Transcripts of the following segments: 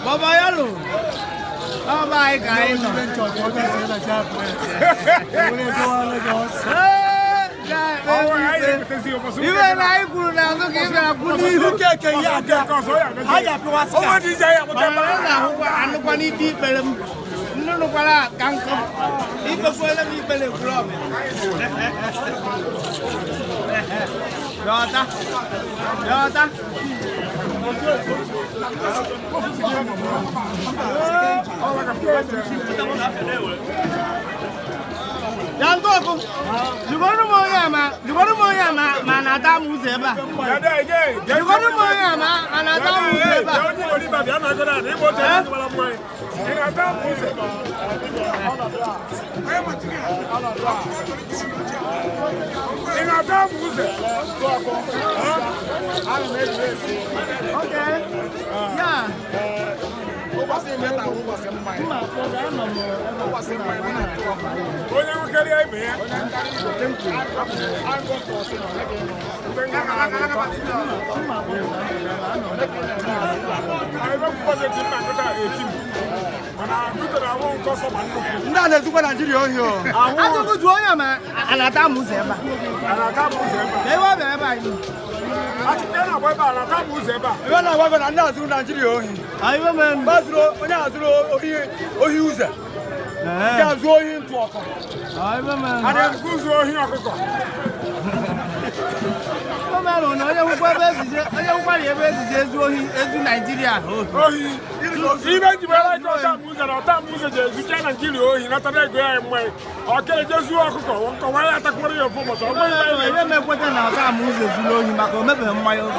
Baba Yalo. Baba anyị ka anyị nọ. Ibe na anyị kwuru n'azụ ka ị bịara kwu n'ihu. Mana ọ na-ahụkwa anụkwa n'ike ikpere m. Nnu nụkwara ka nkụ. Ikpekwuola m ikpere kwuru ọbịa. Yọta. Yọta. Yantoku, jikọrọ m onye ama, jikọrọ m onye ama ma na-ata m ụzọ ebe a. Jikọrọ m onye ama a na-ata m ụzọ ebe a. Okay. Yeah. Ndị a na-ezukwa Naijiria ohi o. Atụkụ jụọ onye ama a na-ata m ụzọ ebe a. Ka ebe ọ bịara ebe a. Ebe na-agwa gị na ndị azụrụ Naijiria ohi. Iwe mere Mgbe azụrụ onye azụrụ ohi ohi ụzọ. Nke azụ ohi ntụ ọkụ. Iwe mere na onye nwekwa ebe ezije onye nwekwara ebe ezije ezu ohi ezu Naijiria ohi. Ibe ji were ike ọta mụzọ na ọta mụzọ ji ezucha Naijiria ohi natara ego ya mmanya ọkere zuo ọkụkọ nkọwa ya atakwara ya ofu ụbọchị ọ bụghị Ebe m ekweta na ọta m ụzọ ezuru ohi maka o mebeghị mmanya oge.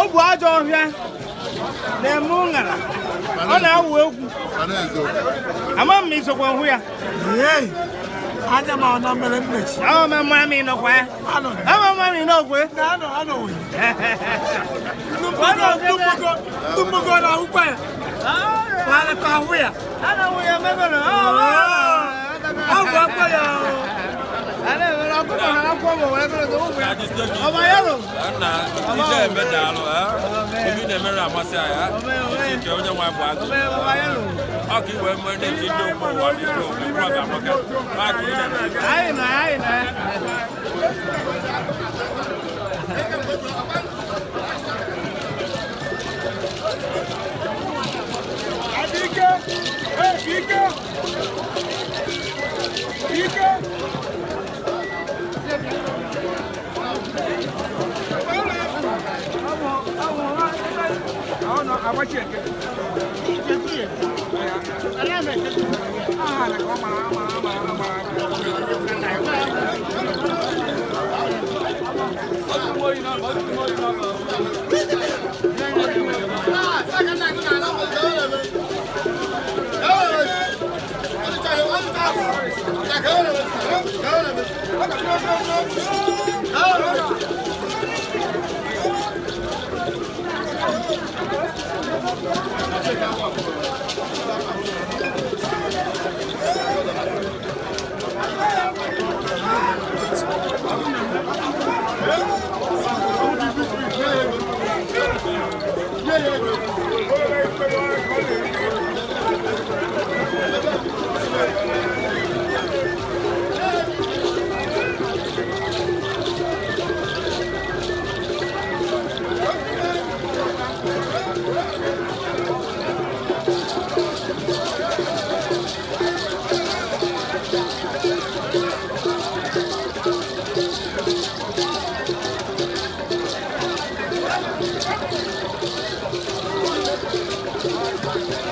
Ogwu ajọ ọhịa na-eme ụṅara, ọ na-awụ egwu. Ama m isokwa hụ ya. Anya m ọ na mere mmechi. Ama m mma m ịnọkwa ya. Ama m mma m ịnọkwa ya. Ndị mgbogo na-ahụkwa ya. Alekwa ahụ ya. Ana-ahụ ya mebere. Ahụ akwa ya. Ọba yaro. Ije eme daalụ, obi na-emere amasị anyị, isi nke onye nwe bụ agụ. Ọ ka iwe mmeri na-eji ndị ụmụ ụwa ndị ụmụ ụwa ga-amaka. Ọ ka ị na-eme. Anyị na anyị na. Ike! Ike! Ike! Thank